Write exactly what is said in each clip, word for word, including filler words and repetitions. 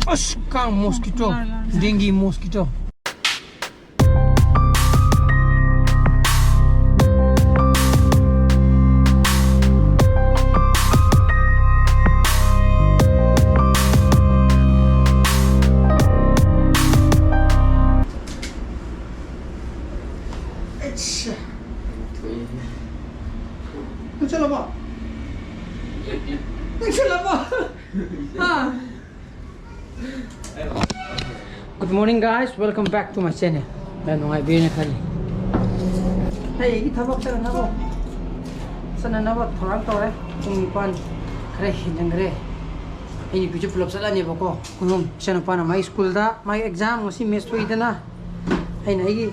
ꯑꯁ, ꯀꯥꯡ, mosquito, dengue mosquito꯫ ꯑꯠꯁꯥ꯫ ꯅꯪ ꯆꯠꯂꯕꯣ? ꯅꯪ ꯆꯠꯂꯕꯣ? ꯍꯥ? Good morning, guys, welcome back to my channel. ꯌꯥꯝ ꯅꯨꯡꯉꯥꯏꯕꯤꯔꯦꯅ ꯈꯜꯂꯤ꯫ ꯑꯩ ꯑꯩꯒꯤ ꯊꯕꯛ ꯆꯠꯅꯅꯕ, ꯆꯠꯅꯅꯕ ꯊꯧꯔꯥꯡ ꯇꯧꯔꯦ꯫ ꯄꯨꯡ ꯅꯤꯄꯥꯟ ꯈꯔ ꯍꯦꯟꯖꯟꯈ꯭ꯔꯦ꯫ ꯑꯩ ꯅꯨꯄꯤꯁꯨ ꯄꯨꯂꯞ ꯆꯠꯂꯅꯦꯕꯀꯣ꯫ ꯑꯩꯈꯣꯏ ꯑꯍꯨꯝ, ꯏꯆꯥꯅꯨꯄꯥꯅ ꯃꯥꯒꯤ ꯁ꯭ꯀꯨꯜꯗ, ꯃꯥꯒꯤ exam, ꯉꯁꯤ maths ꯊꯣꯛꯏꯗꯅ, ꯑꯩꯅ ꯑꯩꯒꯤ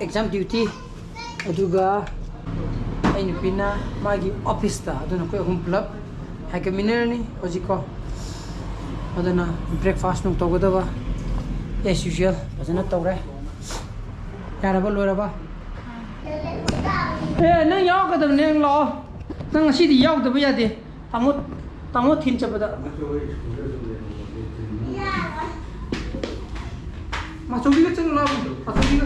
exam duty, ꯑꯗꯨꯒ ꯑꯩ ꯅꯨꯄꯤꯅ ꯃꯥꯒꯤ office ꯇ꯫ ꯑꯗꯨꯅ ꯑꯩꯈꯣꯏ ꯑꯍꯨꯝ ꯄꯨꯂꯞ ꯍꯥꯏꯒꯠꯃꯤꯟꯅꯔꯅꯤ ꯍꯧꯖꯤꯛꯀꯣ꯫ ꯑꯗꯨꯅ breakfast ꯅꯨꯡ ꯇꯧꯒꯗꯕ as usual ꯐꯖꯅ ꯇꯧꯔꯦ꯫ ꯌꯥꯔꯕ? ꯂꯣꯏꯔꯕ? ꯑꯦ, ꯅꯪ ꯌꯥꯎꯔꯛꯀꯗꯕꯅꯦ, ꯅꯪ ꯂꯥꯛꯑꯣ꯫ ꯅꯪ ꯉꯁꯤꯗꯤ ꯌꯥꯎꯗꯕ ꯌꯥꯗꯦ꯫ ꯇꯥꯃꯣ, ꯇꯥꯃꯣ ꯊꯤꯟ ꯆꯠꯄꯗ꯫ ꯃꯥꯆꯧꯕꯤꯒ ꯆꯠꯂꯨ ꯂꯥꯛꯑꯣ, ꯃꯥꯆꯧꯕꯤꯒ꯫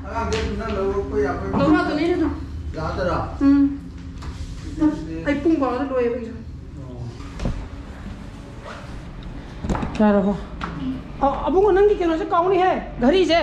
ꯑꯉꯥꯡꯗꯤ ꯑꯗꯨꯝ ꯅꯪ ꯂꯧꯔꯛꯄ ꯌꯥꯕ꯭ꯔꯥ? ꯂꯧꯔꯛꯑꯗꯣꯏꯅꯦ ꯑꯗꯨꯝ꯫ ꯌꯥꯗꯔꯥ? ꯎꯝ꯫ ꯑꯩ ꯄꯨꯡ ꯕꯥꯔꯣꯗ ꯂꯣꯏꯌꯦꯕ exam꯫ ꯌꯥꯔꯕꯣ? ꯑ, ꯑꯕꯨꯡꯉꯣ, ꯅꯪꯒꯤ ꯀꯩꯅꯣꯁꯦ ꯀꯥꯎꯅꯤꯍꯦ, ꯘꯔꯤꯁꯦ꯫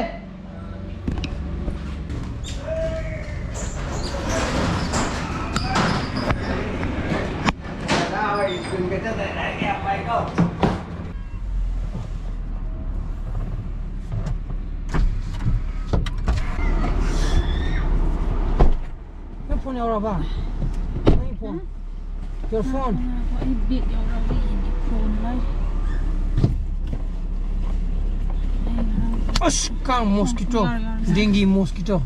ꯅꯪ phone ꯌꯥꯎꯔꯕ? ꯅꯪꯒꯤ phone? Your phone? ꯉꯥꯏꯈꯣ, ꯑꯩ bag ꯌꯥꯎꯔꯕ ꯌꯦꯡꯒꯦ, phone ꯂꯩ꯫ ꯑꯁ, ꯀꯥꯡ, mosquito, dengue mosquito꯫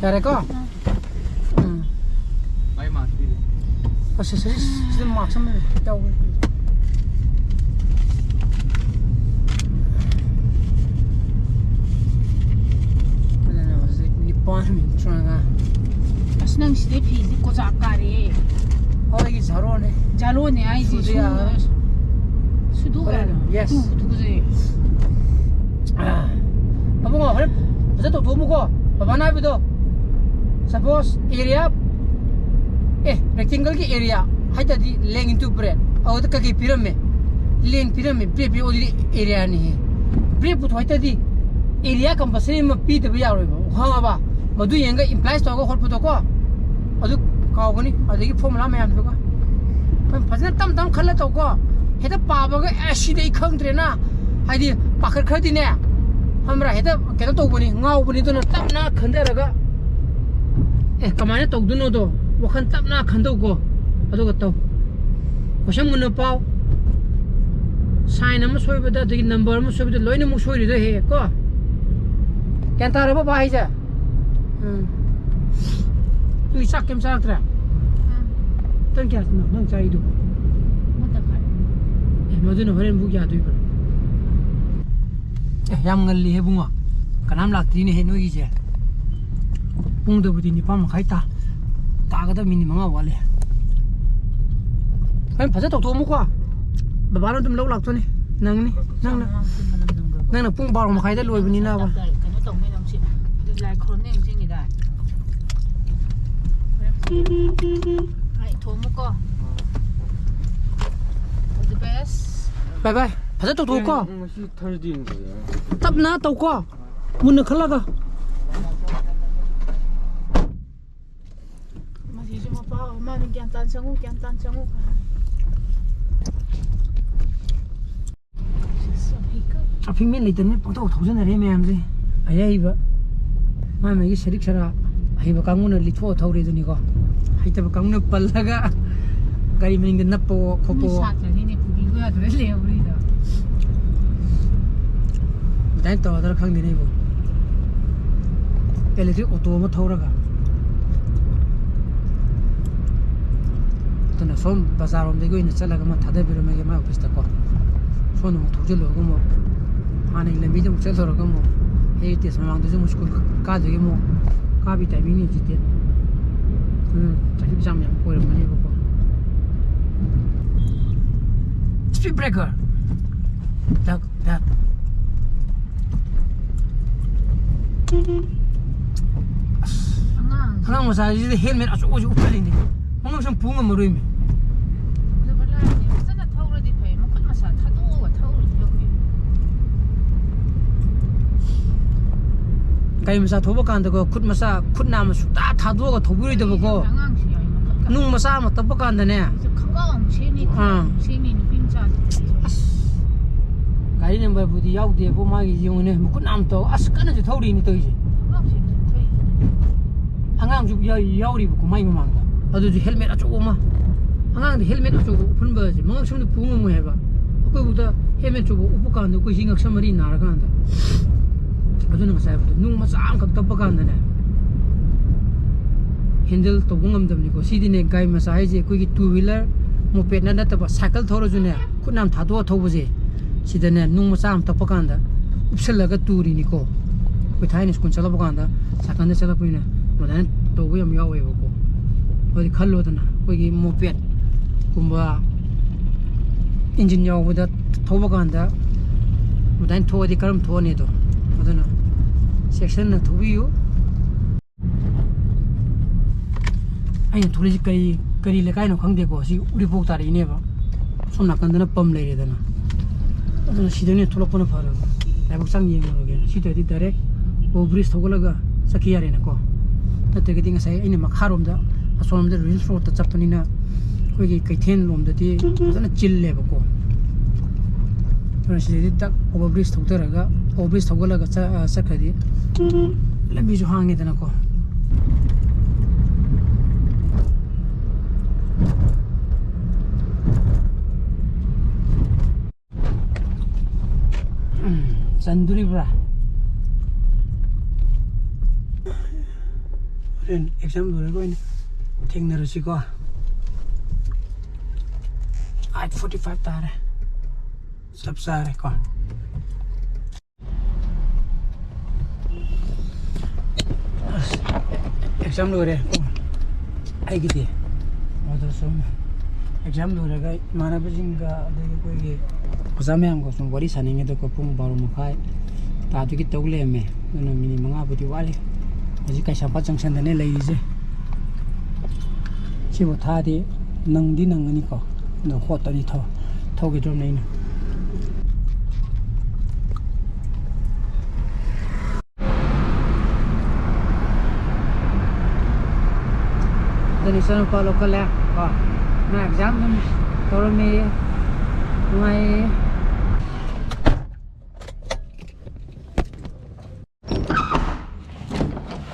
ꯌꯥꯔꯦꯀꯣ? ꯎꯝ꯫ ꯃꯥꯏ mask ꯄꯤꯔꯦ꯫ ꯑꯁ, ꯑꯁ, ꯑꯁ, ꯁꯤꯗ mask ꯑꯃ ꯂꯩ꯫ ꯇꯧ꯫ ꯑꯗꯨꯅ ꯍꯧꯖꯤꯛ ꯅꯤꯄꯥꯟ minute ꯇꯔꯥꯃꯉꯥ꯫ ꯑꯁ, ꯅꯪ ꯁꯤꯗꯩ ꯐꯤꯁꯦ ꯀꯣꯖꯥ ꯀꯥꯔꯦ꯫ ꯍꯣꯏ, ꯑꯩꯒꯤ ꯖꯥꯔꯣꯅꯦ꯫ ꯂꯣꯟꯅꯦ ꯍꯥꯏꯁꯦ꯫ ꯁꯨꯗ ꯌꯥꯔꯣꯏ꯫ ꯁꯨꯗꯣꯛꯑꯣ꯫ ꯍꯣꯔꯦꯟ, yes꯫ ꯇꯨ, ꯇꯨꯀꯠꯆꯩ꯫ ꯑꯕꯨꯡꯉꯣ, ꯍꯣꯔꯦꯟ ꯐꯖꯅ ꯇꯧꯊꯣꯛꯑꯝꯃꯨꯀꯣ, ꯕꯕꯥꯅ ꯍꯥꯏꯕꯗꯣ꯫ Suppose area, ꯑꯦ, rectangle ꯒꯤ area ꯍꯥꯏ ꯇꯥꯔꯗꯤ length into breadth꯫ ꯑꯗꯨꯗ ꯀꯩꯀꯩ ꯄꯤꯔꯝꯃꯦ? Length ꯄꯤꯔꯝꯃꯦ, breadth ꯄꯤꯔꯝꯃꯦ, ꯑꯗꯨꯗꯤ area ꯅꯤꯍꯦ꯫ Breadth ꯄꯨꯊꯣꯛ ꯍꯥꯏ ꯇꯥꯔꯗꯤ area compulsory ꯑꯃ ꯄꯤꯗꯕ ꯌꯥꯔꯣꯏꯕ, ꯈꯪꯉꯕ? ꯃꯗꯨ ꯌꯦꯡꯉꯒ implies ꯇꯧꯔꯒ ꯍꯣꯠꯄꯗꯣꯀꯣ, ꯑꯗꯨ ꯀꯥꯎꯒꯅꯤ꯫ ꯑꯗꯒꯤ formula ꯃꯌꯥꯝꯗꯨꯒ ꯐꯖꯅ ꯇꯞ ꯇꯞ ꯈꯜꯂ ꯇꯧꯀꯣ꯫ ꯍꯦꯛꯇ ꯄꯥꯕꯒ "ꯑꯦ, ꯁꯤꯗꯤ ꯑꯩ ꯈꯪꯗ꯭ꯔꯦꯅ", ꯍꯥꯏꯗꯤ ꯄꯥꯈꯠ ꯈꯔꯗꯤꯅꯦ, ꯈꯪꯕ꯭ꯔꯥ, ꯍꯦꯛꯇ ꯀꯩꯅꯣ ꯇꯧꯕꯅꯤ, ꯉꯥꯎꯕꯅꯤ꯫ ꯑꯗꯨꯅ ꯇꯞꯅ ꯈꯟꯊꯔꯒ, ꯑꯦ, ꯀꯃꯥꯏꯅ ꯇꯧꯗꯣꯏꯅꯣꯗꯣ ꯋꯥꯈꯜ ꯇꯞꯅ ꯈꯟꯗꯧꯀꯣ, ꯑꯗꯨꯒ ꯇꯧ꯫ Question ꯃꯨꯟꯅ ꯄꯥꯎ꯫ Sign ꯑꯃ ꯁꯣꯏꯕꯗ, ꯑꯗꯒꯤ number ꯑꯃ ꯁꯣꯏꯕꯗ ꯂꯣꯏꯅꯃꯛ ꯁꯣꯏꯔꯤꯗꯣ ꯍꯦꯛ ꯍꯦꯛ ꯀꯣ꯫ ꯒ꯭ꯌꯥꯟ ꯇꯥꯔꯕꯣ ꯕꯥ ꯍꯥꯏꯁꯦ? ꯎꯝ꯫ ꯅꯪꯗꯤ ꯆꯥꯛ ꯀꯩꯝ ꯆꯥꯔꯛꯇ꯭ꯔꯦ? ꯇꯟ ꯀꯌꯥꯅꯣ ꯅꯪ ꯆꯥꯔꯤꯗꯨꯕꯣ? ꯑꯃ ꯇꯪꯈꯥꯏ꯫ ꯑꯦ, ꯃꯗꯨꯅ ꯍꯣꯔꯦꯟ ꯄꯨꯡ ꯀꯌꯥ ꯇꯨꯏꯕ? ꯑꯦ, ꯌꯥꯝ ꯉꯜꯂꯤꯍꯦ ꯏꯕꯨꯡꯉꯣ꯫ ꯀꯅꯥꯝ ꯂꯥꯛꯇ꯭ꯔꯤꯅꯦꯍꯦ ꯅꯣꯏꯒꯤꯁꯦ꯫ ꯄꯨꯡꯗꯕꯨꯗꯤ ꯅꯤꯄꯥꯟ ꯃꯈꯥꯏ ꯇꯥ-, ꯇꯥꯒꯗꯕ ꯃꯤꯅꯤꯠ ꯃꯉꯥ ꯋꯥꯠꯂꯤ꯫ ꯍꯣꯔꯦꯟ ꯐꯖꯅ ꯇꯧꯊꯣꯛꯑꯝꯃꯨꯀꯣ꯫ ꯕꯕꯥꯅ ꯑꯗꯨꯝ ꯂꯧ ꯂꯥꯛꯇꯣꯏꯅꯤ꯫ ꯅꯪꯅꯤ, ꯅꯪꯅ, ꯅꯪꯅ ꯄꯨꯡ ꯕꯥꯔꯣ ꯃꯈꯥꯏꯗ ꯂꯣꯏꯕꯅꯤꯅꯕ꯫ ꯀꯩꯅꯣ ꯇꯧꯅꯤ ꯅꯪ ꯁꯤ꯫ ꯑꯗꯨ ꯂꯥꯏ ꯈꯨꯔꯨꯝꯅꯤ ꯅꯤꯡꯁꯤꯡꯉꯤꯗꯥꯏ? ꯍꯥꯏ, ꯊꯣꯝꯃꯨꯀꯣ꯫ All the best. Bye bye. ꯐꯖꯅ ꯇꯧꯊꯣꯛꯎꯀꯣ꯫ ꯉꯁꯤ Thursday ꯅꯤ ꯀꯩꯅꯣ꯫ ꯇꯞꯅ ꯇꯧꯀꯣ꯫ ꯃꯨꯟꯅ ꯈꯜꯂꯒ꯫ ꯃꯁꯤꯁꯨ ꯃꯄꯥ ꯑꯣꯏ ꯃꯥꯅ ꯒ꯭ꯌꯥꯟ ꯇꯥꯅ ꯆꯪꯉꯨ, ꯒ꯭ꯌꯥꯟ ꯇꯥꯅ ꯆꯪꯉꯨ꯫ Traffic ꯃꯦꯟ ꯂꯩꯇꯕꯅꯤꯅ ꯄꯪꯊꯧ ꯊꯧꯖꯟꯅꯔꯦ ꯃꯌꯥꯝꯁꯦ꯫ ꯑꯍꯩ ꯑꯍꯩꯕ, ꯃꯥꯏ ꯃꯥꯏꯒꯤ ꯁꯔꯤꯛ ꯁꯔꯥ ꯑꯍꯩꯕ ꯀꯥꯡꯕꯨꯅ ꯂꯤꯊꯣꯛꯑ ꯊꯧꯔꯦ ꯑꯗꯨꯅꯤꯀꯣ꯫ ꯍꯩꯇꯕ ꯀꯥꯡꯕꯨꯅ ꯄꯜꯂꯒ ꯒꯥꯔꯤ ꯃꯅꯤꯡꯗ ꯅꯞꯄꯋꯣ ꯈꯣꯠꯄꯋꯣ꯫ ꯁꯥꯇ꯭ꯔꯅꯤꯅꯦ, ꯄꯨꯕꯤꯒꯣ ꯌꯥꯗꯕꯩ ꯂꯩꯍꯧꯔꯤꯗꯣ꯫ ꯑꯗꯨꯃꯥꯏꯅ ꯇꯧꯔꯗ꯭ꯔꯥ ꯈꯪꯗꯦꯅꯦ ꯏꯕꯣ꯫ Electric auto ꯑꯃ ꯊꯧꯔꯒ꯫ ꯑꯗꯨꯅ ꯁꯣꯝ ꯕꯖꯥꯔꯔꯣꯝꯗꯒꯤ ꯑꯣꯏꯅ ꯆꯠꯂꯒ ꯑꯃ ꯊꯥꯗꯕꯤꯔꯝꯃꯒꯦ ꯃꯥꯏ office ꯇꯀꯣ꯫ ꯁꯣꯝꯗ ꯑꯃꯨꯛ ꯊꯧꯖꯤꯜꯂꯨꯔꯒ ꯑꯃꯨꯛ ꯍꯥꯟꯅꯒꯤ ꯂꯝꯕꯤꯗ ꯑꯃꯨꯛ ꯆꯠꯂꯨꯔꯒ ꯑꯃꯨꯛ Heritage ꯃꯃꯥꯡꯗꯁꯨ ꯑꯃꯨꯛ school ꯀꯥꯗꯣꯏꯒꯤ ꯑꯃꯨꯛ ꯀꯥꯕꯤ timing ꯅꯤ ꯍꯧꯖꯤꯛꯇꯤ꯫ ꯎꯝ, traffic jam ꯌꯥꯝ ꯑꯣꯏꯔꯝꯒꯅꯦꯕꯀꯣ꯫ Speed breaker. ꯗꯛ, ꯗꯛ. ꯑꯁ, ꯑꯉꯥꯡ꯫ ꯑꯉꯥꯡ ꯃꯆꯥꯁꯤꯗ helmet ꯑꯆꯧꯕꯁꯤ ꯎꯞꯍꯜꯂꯤꯅꯦ꯫ ꯃꯉꯛꯁꯝ ꯄꯨ ꯉꯝꯃꯔꯣꯏꯃꯤ꯫ ꯑꯗꯨꯒ ꯂꯥꯏꯔꯤ ꯐꯖꯅ ꯊꯧꯔꯗꯤ ꯐꯩ꯫ ꯃꯈꯨꯠ ꯃꯁꯥ ꯊꯥꯗꯣꯛꯑꯒ ꯊꯧꯔꯗꯤ ꯐꯩ꯫ ꯒꯥꯔꯤ ꯃꯆꯥ ꯊꯧꯕ ꯀꯥꯟꯗꯀꯣ, ꯈꯨꯠ ꯃꯆꯥ, ꯈꯨꯠ ꯅꯥꯝꯃ ꯁꯨꯛꯇ ꯊꯥꯗꯣꯛꯑꯒ ꯊꯧꯕꯤꯔꯣꯏꯗꯕꯀꯣ꯫ ꯑꯉꯥꯡꯁꯤ ꯌꯥꯎꯏ ꯃꯈꯨꯠꯀ꯫ ꯅꯨꯡ ꯃꯆꯥ ꯑꯃ ꯇꯞꯄ ꯀꯥꯟꯗꯅꯦ꯫ ꯈꯣꯡꯒ꯭ꯔꯥꯎ ꯑꯃꯨꯛ ꯁꯦꯠꯅꯤ, ꯑꯥ꯫ ꯁꯦꯠꯅꯤ ꯅꯨꯄꯤ ꯃꯆꯥꯁꯦ꯫ ꯑꯁ, ꯒꯥꯔꯤ ꯅꯝꯕꯔꯕꯨꯗꯤ ꯌꯥꯎꯗꯦꯕꯣ ꯃꯥꯒꯤ, ꯌꯦꯡꯉꯨꯅꯦ, ꯃꯈꯨꯠ ꯅꯥꯝ ꯇꯧ-, ꯑꯁ, ꯀꯟꯅꯁꯨ ꯊꯧꯔꯤꯅꯤ ꯇꯧꯔꯤꯁꯦ꯫ ꯈꯣꯡꯒ꯭ꯔꯥꯎ ꯁꯦꯠꯅꯤ ꯊꯧꯔꯤ꯫ ꯑꯉꯥꯡꯁꯨ ꯌꯥ-, ꯌꯥꯎꯔꯤꯕꯀꯣ ꯃꯥꯏ ꯃꯃꯥꯡꯗ꯫ ꯑꯗꯨꯁꯨ helmet ꯑꯆꯧꯕ ꯑꯃ꯫ ꯑꯉꯥꯡꯗ helmet ꯑꯆꯧꯕ ꯎꯞꯍꯟꯕꯁꯦ ꯃꯉꯛꯁꯝꯗ ꯄꯨ ꯉꯝꯃꯣꯏ ꯍꯥꯏꯕ꯫ ꯑꯩꯈꯣꯏꯕꯨꯗ helmet ꯑꯆꯧꯕ ꯎꯞꯄ ꯀꯥꯟꯗ ꯑꯩꯈꯣꯏ ꯁꯤ ꯉꯛꯁꯝ ꯃꯔꯤ ꯅꯥꯔꯀꯥꯟꯗ꯫ ꯑꯗꯨꯅ ꯉꯁꯥꯏ ꯍꯥꯏꯕꯗꯣ, ꯅꯨꯡ ꯃꯆꯥ ꯑꯃꯈꯛ ꯇꯞꯄ ꯀꯥꯟꯗꯅꯦ, handle ꯇꯧꯕ ꯉꯝꯗꯕꯅꯤꯀꯣ꯫ ꯁꯤꯗꯤꯅꯦ, ꯒꯥꯔꯤ ꯃꯆꯥ ꯍꯥꯏꯁꯦ ꯑꯩꯈꯣꯏꯒꯤ two wheeler, moped ꯅ ꯅꯠꯇꯕ, cycle ꯊꯧꯔꯁꯨꯅꯦ, ꯈꯨꯠ ꯅꯥꯝ ꯊꯥꯗꯣꯛꯑ ꯊꯧꯕꯁꯦ, ꯁꯤꯗꯅꯦ, ꯅꯨꯡ ꯃꯆꯥ ꯑꯃ ꯇꯞꯄ ꯀꯥꯟꯗ ꯎꯞꯁꯜꯂꯒ ꯇꯨꯔꯤꯅꯤꯀꯣ꯫ ꯑꯩꯈꯣꯏ ꯊꯥꯏꯅ school ꯆꯠꯂꯛꯄ ꯀꯥꯟꯗ cycle ꯗ ꯆꯠꯂꯛꯄꯅꯤꯅ ꯑꯗꯨꯃꯥꯏꯅ ꯇꯧꯕ ꯌꯥꯝ ꯌꯥꯎꯋꯦꯕꯀꯣ꯫ ꯑꯩꯈꯣꯏꯗꯤ ꯈꯜꯂꯣꯗꯅ, ꯑꯩꯈꯣꯏꯒꯤ moped ꯀꯨꯝꯕ engine ꯌꯥꯎꯕꯗ ꯊꯧꯕ ꯀꯥꯟꯗ ꯑꯗꯨꯃꯥꯏꯅ ꯊꯣꯛꯑꯗꯤ ꯀꯔꯝ ꯊꯣꯛꯑꯅꯤ ꯑꯗꯣ? ꯑꯗꯨꯅ ꯆꯦꯛꯁꯤꯟꯅ ꯊꯧꯕꯤꯌꯨ꯫ ꯑꯩꯅ ꯊꯣꯛꯂꯛꯏꯁꯤ ꯀꯔꯤ, ꯀꯔꯤ ꯂꯩꯀꯥꯏꯅꯣ ꯈꯪꯗꯦꯀꯣ꯫ ꯁꯤ ꯎꯔꯤꯄꯣꯛ ꯇꯥꯔꯛꯏꯅꯦꯕ꯫ ꯁꯣꯝ ꯅꯥꯀꯟꯗꯅ ꯄꯝ ꯂꯩꯔꯦꯗꯅ꯫ ꯑꯗꯨꯅ ꯁꯤꯗ ꯑꯣꯏꯅ ꯊꯣꯛꯂꯛꯄꯅ ꯐꯔꯕ꯫ ꯂꯥꯏꯕꯛ ꯆꯥꯡ ꯌꯦꯡꯉꯨꯔꯒꯦꯅ꯫ ꯁꯤ ꯇꯧꯔꯗꯤ direct over bridge ꯊꯧꯒꯠꯂꯒ ꯆꯠꯈꯤ ꯌꯥꯔꯦꯅꯀꯣ꯫ ꯅꯠꯇ꯭ꯔꯒꯗꯤ ꯉꯁꯥꯏ ꯑꯩꯅ ꯃꯈꯥꯔꯣꯝꯗ ꯑꯁꯣꯝꯗ ꯔꯤꯝꯁ ꯔꯣꯗꯇ ꯆꯠꯄꯅꯤꯅ ꯑꯩꯈꯣꯏꯒꯤ ꯀꯩꯊꯦꯜ ꯂꯣꯝꯗꯗꯤ ꯐꯖꯅ ꯆꯤꯜꯂꯦꯕꯀꯣ꯫ ꯑꯗꯨꯅ ꯁꯤꯗꯩꯗꯤ ꯇꯛ over bridge ꯊꯧꯊꯔꯒ, over bridge ꯊꯧꯒꯠꯂꯒ ꯆ-, ꯑ, ꯆꯠꯈ꯭ꯔꯗꯤ ꯂꯝꯕꯤꯁꯨ ꯍꯥꯡꯉꯦꯗꯅꯀꯣ꯫ ꯎꯝ, ꯆꯟꯗꯣꯔꯤꯕ꯭ꯔꯥ? ꯍꯣꯔꯦꯟ exam ꯂꯣꯏꯔꯒ ꯑꯣꯏꯅ ꯊꯦꯡꯅꯔꯁꯤꯀꯣ꯫ Eight forty five ꯇꯥꯔꯦ꯫ ꯆꯞ ꯆꯥꯔꯦꯀꯣ꯫ ꯑꯁ, exam ꯂꯣꯏꯔꯦ꯫ ꯑꯩꯒꯤꯗꯤ꯫ ꯑꯗꯨ ꯁꯨꯝ ꯑꯦꯛꯖꯥꯝ ꯂꯣꯏꯔꯒ ꯏꯃꯥꯟꯅꯕꯁꯤꯡꯒ, ꯑꯗꯒꯤ ꯑꯩꯈꯣꯏꯒꯤ ꯑꯣꯖꯥ ꯃꯌꯥꯝꯒ ꯁꯨꯝ ꯋꯥꯔꯤ ꯁꯥꯟꯅꯤꯡꯉꯦꯗꯀꯣ, ꯄꯨꯡ ꯕꯥꯔꯣ ꯃꯈꯥꯏ ꯇꯥꯗꯨꯒꯤ ꯇꯧ ꯂꯩꯔꯝꯃꯦ꯫ ꯑꯗꯨꯅ ꯃꯤꯅꯤꯠ ꯃꯉꯥꯕꯨꯗꯤ ꯋꯥꯠꯂꯤ꯫ ꯍꯧꯖꯤꯛ ꯀꯩꯁꯥꯝꯄꯥꯠ ꯖꯪꯁꯟꯗꯅꯦ ꯂꯩꯔꯤꯁꯦ꯫ ꯁꯤꯕꯨ ꯊꯥꯗꯤ ꯅꯪꯗꯤ ꯅꯪꯒꯅꯤꯀꯣ, ꯑꯗꯣ ꯍꯣꯠꯇꯗꯤ ꯊꯧ-, ꯊꯧꯈꯤꯗ꯭ꯔꯣꯕꯅꯦ ꯑꯩꯅ꯫ ꯑꯗꯨꯅꯤ ꯏꯆꯥꯅꯨꯄꯥ ꯂꯧꯈꯠꯂꯦ ꯀꯣ, ꯃꯥ ꯑꯦꯛꯖꯥꯝ ꯑꯗꯨꯝ ꯇꯧꯔꯝꯃꯤ, ꯅꯨꯡꯉꯥꯏꯌꯦ꯫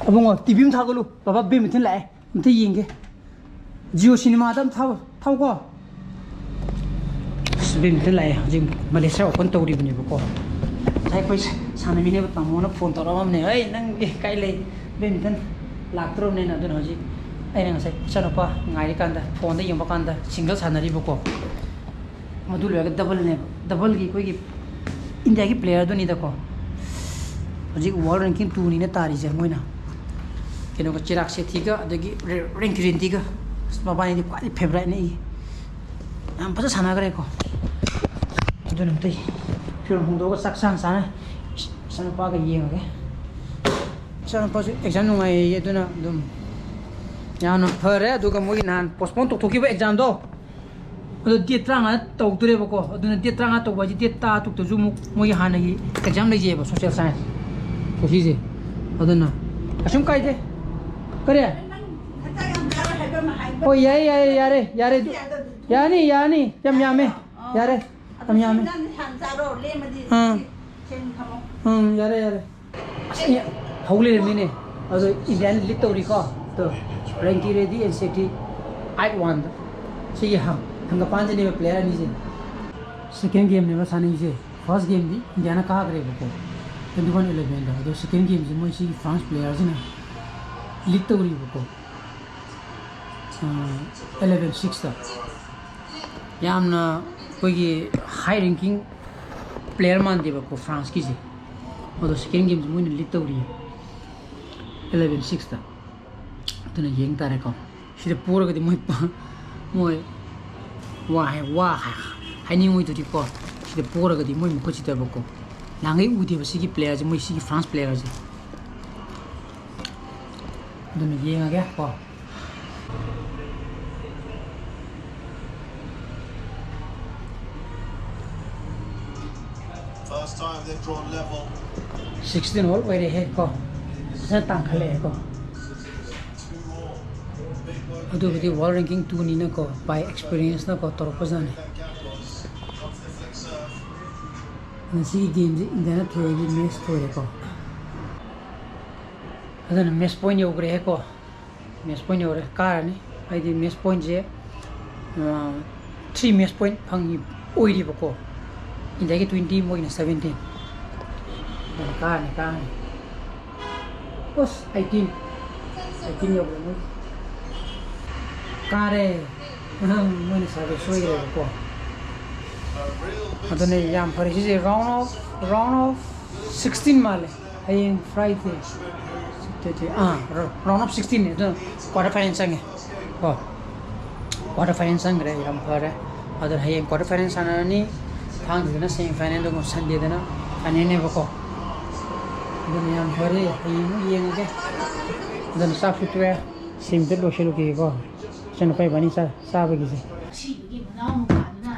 ꯑꯕꯨꯡꯉꯣ, ꯇꯤ ꯚꯤ ꯑꯃ ꯊꯥꯒꯠꯂꯨ, ꯕꯕꯥ ꯕꯦꯗꯃꯤꯟꯇꯟ ꯂꯥꯛꯑꯦ꯫ ꯑꯝꯇ ꯌꯦꯡꯒꯦ꯫ ꯖꯤꯑꯣ ꯁꯤꯅꯦꯃꯥꯗ ꯑꯝ ꯊꯥꯎ, ꯊꯥꯎꯀꯣ꯫ ꯑꯁ, ꯕꯦꯗꯃꯤꯟꯇꯟ ꯂꯥꯛꯑꯦ꯫ ꯍꯧꯖꯤꯛ ꯃꯂꯦꯁꯤꯌꯥ ꯑꯣꯄꯟ ꯇꯧꯔꯤꯕꯅꯦꯕꯀꯣ꯫ ꯉꯁꯥꯏ ꯑꯩꯈꯣꯏ ꯁꯥꯟꯅꯃꯤꯟꯅꯕ ꯇꯥꯃꯣꯅ ꯐꯣꯟ ꯇꯧꯔꯛꯑꯝꯅꯦ, "ꯑꯩ ꯅꯪꯒꯤ ꯀꯥꯏ ꯂꯩ? ꯕꯦꯗꯃꯤꯟꯇꯟ ꯂꯥꯛꯇ꯭ꯔꯕꯅꯦꯅ?" ꯑꯗꯨꯅ ꯍꯧꯖꯤꯛ ꯑꯩꯅ ꯉꯁꯥꯏ ꯏꯆꯥꯅꯨꯄꯥ ꯉꯥꯏꯔꯤꯀꯥꯟꯗ, ꯐꯣꯟꯗ ꯌꯦꯡꯕ ꯀꯥꯟꯗ ꯁꯤꯡꯒꯜ ꯁꯥꯟꯅꯔꯤꯕꯀꯣ꯫ ꯃꯗꯨ ꯂꯣꯏꯔꯒ ꯗꯕꯜꯅꯦꯕ꯫ ꯗꯕꯜꯒꯤ ꯑꯩꯈꯣꯏꯒꯤ ꯏꯟꯗꯤꯌꯥꯒꯤ ꯄ꯭ꯂꯦꯌꯔꯗꯨꯅꯤꯗꯀꯣ꯫ ꯍꯧꯖꯤꯛ ꯋꯥꯔꯜ ꯔꯦꯡꯀꯤꯡ ꯇꯨꯅꯤꯅ ꯇꯥꯔꯤꯁꯦ ꯃꯣꯏꯅ꯫ ꯀꯩꯅꯣꯒ, ꯆꯤꯔꯥꯛ ꯁꯦꯇꯤꯒ ꯑꯗꯒꯤ ꯔꯦ-, ꯔꯦꯡꯀꯤ ꯔꯦꯟꯗꯤꯒ꯫ ꯑꯁ, ꯃꯕꯥꯅꯤꯗꯤ ꯈ꯭ꯋꯥꯏꯗꯒꯤ ꯐꯦꯚꯔꯥꯏꯠꯅꯦ ꯑꯩꯒꯤ꯫ ꯌꯥꯝ ꯐꯖꯅ ꯁꯥꯟꯅꯈ꯭ꯔꯦꯀꯣ꯫ ꯑꯗꯨꯅ ꯑꯝꯇ ꯐꯤꯔꯣꯜ ꯍꯣꯡꯗꯣꯛꯑꯒ ꯆꯥꯛ ꯆꯥꯅ ꯆꯥꯅ ꯏꯆꯥꯅꯨꯄꯥꯒ ꯌꯦꯡꯉꯒꯦ꯫ ꯏꯆꯥꯅꯨꯄꯥꯁꯨ ꯑꯦꯛꯖꯥꯝ ꯅꯨꯡꯉꯥꯏꯌꯦ, ꯑꯗꯨꯅ ꯑꯗꯨꯝ ꯌꯥꯝꯅ ꯐꯔꯦ꯫ ꯑꯗꯨꯒ ꯃꯣꯏꯒꯤ ꯅꯍꯥꯟ ꯄꯣꯁꯄꯣꯟ ꯇꯧꯊꯣꯛꯈꯤꯕ ꯑꯦꯛꯖꯥꯝꯗꯣ, ꯑꯗꯣ ꯗꯦꯠ ꯇꯔꯥꯃꯉꯥꯗ ꯇꯧꯗꯣꯔꯦꯕꯀꯣ꯫ ꯑꯗꯨꯅ ꯗꯦꯠ ꯇꯔꯥꯃꯉꯥ ꯇꯧꯕ ꯍꯥꯏꯁꯦ ꯗꯦꯠ ꯇꯔꯥ ꯇꯔꯨꯛꯇꯁꯨ ꯑꯃꯨꯛ ꯃꯣꯏꯒꯤ ꯍꯥꯟꯅꯒꯤ ꯑꯦꯛꯖꯥꯝ ꯂꯩꯖꯩꯑꯕ, ꯁꯣꯁꯦꯜ ꯁꯥꯏꯟꯁ ꯁꯤꯁꯦ꯫ ꯑꯗꯨꯅ ꯀꯩꯁꯨꯝ ꯀꯥꯏꯗꯦ꯫ ꯀꯔꯤ? ꯍꯣꯏ, ꯌꯥꯏꯌꯦ, ꯌꯥꯏꯌꯦ, ꯌꯥꯔꯦ, ꯌꯥꯔꯦ, ꯌꯥꯔꯦ꯫ ꯌꯥꯅꯤ, ꯌꯥꯅꯤ, ꯌꯥꯝ ꯌꯥꯝꯃꯦ꯫ ꯌꯥꯔꯦ, ꯌꯥꯝ ꯌꯥꯝꯃꯦ꯫ ꯑꯥ꯫ ꯎꯝ, ꯌꯥꯔꯦ, ꯌꯥꯔꯦ꯫ ꯑꯁ, ꯑꯩ ꯍꯧ ꯂꯩꯔꯝꯃꯤꯅꯦ꯫ ꯑꯗꯣ ꯏꯟꯗꯤꯌꯥꯅ ꯂꯤꯗ ꯇꯧꯔꯤꯀꯣ꯫ ꯑꯗꯣ ꯔꯦꯡꯀꯤ ꯔꯦꯗꯤ ꯑꯦꯟ ꯁꯦꯇꯤ ꯑꯩꯠ ꯋꯥꯟꯗ꯫ ꯁꯤꯒꯤ ꯍꯪ-, ꯍꯪꯒꯄꯥꯟꯁꯤꯅꯦꯕ ꯄ꯭ꯂꯦꯌꯔ ꯑꯅꯤꯁꯦ꯫ ꯁꯦꯀꯦꯟ ꯒꯦꯝꯅꯦꯕ ꯁꯥꯟꯅꯩꯁꯦ꯫ ꯐꯥꯔꯁ ꯒꯦꯝꯗꯤ ꯏꯟꯗꯤꯌꯥꯅ ꯀꯥꯈ꯭ꯔꯦꯕꯀꯣ, ꯇ꯭ꯋꯦꯟꯇꯤ ꯋꯥꯟ ꯏꯂꯦꯚꯦꯟꯗ꯫ ꯑꯗꯣ ꯁꯦꯀꯦꯟ ꯒꯦꯝꯁꯦ ꯃꯣꯏ ꯁꯤꯒꯤ ꯐ꯭ꯔꯥꯟꯁ ꯄ꯭ꯂꯦꯌꯔꯁꯤꯅ ꯂꯤꯗ ꯇꯧꯔꯤꯕꯀꯣ, ꯑꯦꯂꯦꯚꯦꯟ ꯁꯤꯛꯁꯇ꯫ ꯌꯥꯝꯅ ꯑꯩꯈꯣꯏꯒꯤ ꯍꯥꯏ ꯔꯦꯡꯀꯤꯡ ꯄ꯭ꯂꯦꯌꯔ ꯃꯥꯟꯗꯦꯕꯀꯣ ꯐ꯭ꯔꯥꯟꯁꯀꯤꯁꯦ꯫ ꯑꯗꯣ ꯁꯦꯀꯦꯟ ꯒꯦꯝꯁꯦ ꯃꯣꯏꯅ ꯂꯤꯗ ꯇꯧꯔꯤꯌꯦ, ꯑꯦꯂꯦꯚꯦꯟ ꯁꯤꯛꯁꯇ꯫ ꯑꯗꯨꯅ ꯌꯦꯡ ꯇꯥꯔꯦꯀꯣ꯫ ꯁꯤꯗ ꯄꯣꯔꯒꯗꯤ ꯃꯣꯏ ꯄ-, ꯃꯣꯏ ꯋꯥ ꯍꯥꯏ ꯋꯥ ꯍꯥꯏ- ꯍꯥꯏꯅꯤꯡꯉꯣꯏꯗꯨꯗꯤꯀꯣ, ꯁꯤꯗ ꯄꯣꯔꯒꯗꯤ ꯃꯣꯏ ꯃꯈꯨꯠꯁꯤꯗꯕꯀꯣ꯫ ꯅꯍꯥꯟꯈꯩ ꯎꯗꯦꯕ ꯁꯤꯒꯤ player ꯁꯦ, ꯃꯣꯏ ꯁꯤꯒꯤ France player ꯁꯦ꯫ ꯑꯗꯨꯅ ꯌꯦꯡꯉꯒꯦ ꯀꯣ꯫ First time they've drawn level. Sixteen all ꯑꯣꯏꯔꯦꯍꯦ ꯀꯣ꯫ ꯐꯖꯅ ꯇꯥꯡꯈꯠꯂꯛꯑꯦ ꯀꯣ꯫ ꯑꯗꯨꯕꯨꯗꯤ world ranking two ꯅꯤꯅꯀꯣ, by experience ꯅꯀꯣ ꯇꯧꯔꯛꯄꯖꯥꯠꯅꯤ꯫ ꯉꯁꯤꯒꯤ game ꯁꯦ India ꯅ ꯊꯣꯏꯔꯗꯤ match ꯊꯣꯏꯔꯦꯀꯣ꯫ ꯑꯗꯨꯅ match point ꯌꯧꯈ꯭ꯔꯦꯍꯦꯀꯣ꯫ Match point ꯌꯧꯔꯦ, ꯀꯥꯔꯅꯤ꯫ ꯍꯥꯏꯗꯤ match point ꯁꯦ, ꯑ, three match point ꯐꯪꯉꯤ ꯑꯣꯏꯔꯤꯕꯀꯣ꯫ India ꯒꯤ twenty, ꯃꯣꯏꯒꯤꯅ seventeen꯫ ꯑꯗꯨꯅ ꯀꯥꯔꯅꯤ, ꯀꯥꯔꯅꯤ꯫ ꯑꯁ, eighteen꯫ Eighteen ꯌꯧꯔꯦ ꯃꯣꯏ꯫ ꯀꯥꯔꯦ꯫ ꯑꯍꯝ, ꯃꯣꯏꯅ ꯁꯥꯕ ꯁꯣꯏꯈ꯭ꯔꯦꯕꯀꯣ꯫ ꯑꯗꯨꯅꯦ ꯌꯥꯝ ꯐꯔꯦ꯫ ꯁꯤꯁꯦ round of, round of sixteen ꯃꯥꯜꯂꯦ꯫ ꯍꯌꯦꯡ Friday꯫ Saturday꯫ Ah, ro-, round of sixteen ꯅꯦ꯫ ꯑꯗꯨꯅ quarter final ꯆꯪꯉꯦ꯫ ꯀꯣ꯫ Quarter final ꯆꯪꯈ꯭ꯔꯦ, ꯌꯥꯝ ꯐꯔꯦ꯫ ꯑꯗꯨꯅ ꯍꯌꯦꯡ quarter final ꯁꯥꯟꯅꯔꯅꯤ꯫ ꯊꯥꯡꯖꯗꯅ semi final, ꯑꯗꯨꯒ Sunday ꯗꯅ final ꯅꯦꯕꯀꯣ꯫ ꯑꯗꯨꯅ ꯌꯥꯝ ꯐꯔꯦ꯫ ꯍꯌꯦꯡ ꯑꯃꯨꯛ ꯌꯦꯡꯉꯒꯦ꯫ ꯑꯗꯨꯅ ꯆꯥꯛꯁꯨ ꯇꯣꯛꯑꯦ꯫ ꯁꯤꯃꯇ ꯂꯣꯏꯁꯤꯜꯂꯨꯈꯤꯒꯦꯀꯣ꯫ ꯏꯆꯟꯅꯨꯄꯥ ꯏꯕꯥꯅꯤ ꯆꯥ-, ꯆꯥꯕꯒꯤꯁꯦ꯫ ꯑꯁꯤꯗꯒꯤ ꯃꯅꯥꯎ ꯅꯨꯄꯥꯗꯨꯅ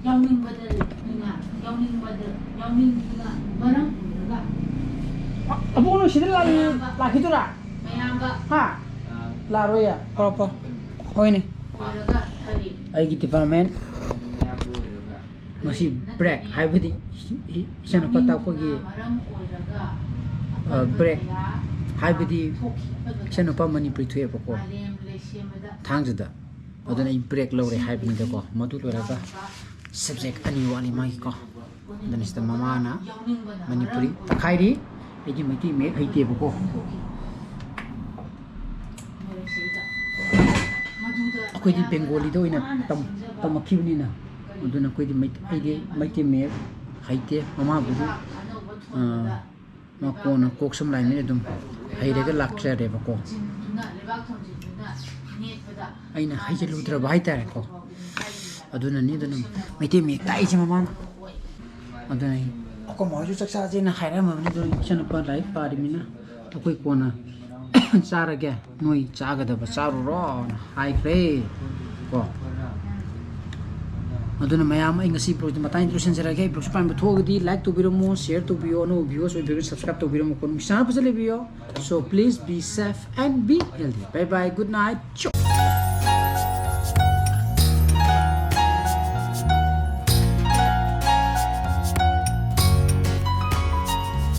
ꯌꯥꯎꯅꯤꯡꯕꯗ ꯅꯤꯡꯉ-, ꯌꯥꯎꯅꯤꯡꯕꯗ, ꯌꯥꯎꯅꯤꯡꯗꯨꯅ ꯃꯔꯝ ꯑꯣꯏꯔꯒ ꯑ-, ꯑꯕꯨꯡ, ꯅꯪ ꯁꯤꯗ ꯂꯥꯛ-, ꯃꯌꯥꯝꯕ, ꯂꯥꯛꯈꯤꯗꯣꯏꯔꯥ? ꯃꯌꯥꯝꯕ ꯍꯥ? ꯂꯥꯛꯑꯔꯣꯏꯌꯦ? ꯄꯣꯔꯛꯑꯣ, ꯄꯣꯔꯛꯑꯣ꯫ ꯍꯣꯏꯅꯦ꯫ ꯑꯣꯏꯔꯒ ꯀꯔꯤ? ꯑꯩꯒꯤ department ꯉꯁꯤ break, ꯍꯥꯏꯕꯗꯤ ꯏ-, ꯏ-, ꯏꯆꯟꯅꯨꯄꯥ ꯇꯥꯛꯄꯒꯤ, ꯃꯔꯝ ꯑꯣꯏꯔꯒ ꯑ, break, ꯀꯌꯥ ꯍꯥꯏꯕꯗꯤ ꯊꯣꯛꯈꯤꯕ ꯏꯆꯟꯅꯨꯄꯥ ꯃꯅꯤꯄꯨꯔꯤ ꯊꯣꯛꯑꯦꯕꯀꯣ, ꯃꯥꯂꯦꯝ ꯂꯩꯁꯦꯝꯕꯗ꯫ ꯊꯥꯡꯖꯗ꯫ ꯑꯗꯨꯅ ꯑꯩ break ꯂꯧꯔꯦ ꯍꯥꯏꯕꯅꯤꯗꯀꯣ꯫ ꯃꯗꯨ ꯂꯣꯏꯔꯒ subject ꯑꯅꯤ ꯋꯥꯠꯂꯤ ꯃꯥꯒꯤꯀꯣ꯫ ꯑꯗꯨꯅ ꯁꯤꯗ ꯃꯃꯥꯅ ꯃꯅꯤꯄꯨꯔꯤ ꯇꯛꯈꯥꯏꯔꯤ꯫ ꯑꯩꯗꯤ ꯃꯩꯇꯩ ꯃꯌꯦꯛ ꯍꯩꯇꯦꯕꯀꯣ꯫ ꯑꯩꯈꯣꯏꯗꯤ ꯕꯦꯡꯒꯣꯂꯤꯗ ꯑꯣꯏꯅ ꯇꯝ-, ꯇꯝꯃꯛꯈꯤꯕꯅꯤꯅ꯫ ꯑꯗꯨꯅ ꯑꯩꯈꯣꯏꯗꯤ ꯃꯩ-, ꯑꯩꯗꯤ ꯃꯩꯇꯩ ꯃꯌꯦꯛ ꯍꯩꯇꯦ꯫ ꯃꯃꯥꯕꯨꯗꯤ, ꯑ, ꯃꯥ ꯀꯣꯟꯅ ꯀꯣꯛ ꯁꯝ ꯂꯥꯏ ꯃꯤꯠ ꯑꯗꯨꯝ ꯍꯩꯔꯒ ꯂꯥꯛꯆꯔꯦꯕꯀꯣ꯫ ꯑꯩꯅ ꯍꯩꯖꯤꯜꯂꯨꯗ꯭ꯔꯕ ꯍꯥꯏꯇꯥꯔꯦꯀꯣ꯫ ꯑꯗꯨꯅꯅꯤ, ꯑꯗꯨꯅ ꯃꯩꯇꯩ ꯃꯌꯦꯛ ꯇꯥꯛꯏꯁꯦ ꯃꯃꯥꯅ꯫ ꯑꯗꯨꯅ ꯑꯩꯈꯣꯏ ꯃꯥ ꯍꯣꯏꯁꯨ ꯆꯥꯛ ꯆꯥꯁꯦꯅ ꯍꯥꯏꯔꯝꯃꯕꯅꯤ, ꯑꯗꯨꯅ ꯏꯆꯟꯅꯨꯄꯥ ꯂꯥꯏꯔꯤꯛ ꯄꯥꯔꯤꯃꯤꯅ ꯑꯩꯈꯣꯏ ꯀꯣꯟꯅ ꯆꯥꯔꯒꯦ, ꯅꯣꯏ ꯆꯥꯒꯗꯕ ꯆꯥꯔꯨꯔꯣꯅ ꯍꯥꯏꯈ꯭ꯔꯦ ꯀꯣ꯫ ꯑꯗꯨꯅ ꯃꯌꯥꯝ, ꯑꯩ ꯉꯁꯤ vlogꯁꯦ ꯃꯇꯥꯡ ꯂꯣꯏꯁꯤꯟꯖꯔꯒꯦ꯫ Vlogꯁꯦ ꯄꯥꯝꯕ ꯊꯣꯛꯑꯒꯗꯤ like ꯇꯧꯕꯤꯔꯝꯃꯣ, share ꯇꯧꯕꯤꯌꯣ, ꯑꯅꯧꯕ viewers ꯑꯣꯏꯕꯤꯔꯒꯗꯤ subscribe ꯇꯧꯕꯤꯔꯝꯃꯣ ꯀꯣ꯫ ꯅꯨꯡꯁꯤꯆꯥꯟꯅ ꯐꯖꯅ ꯂꯩꯕꯤꯌꯣ꯫ So please be safe and be healthy. Bye bye, good night.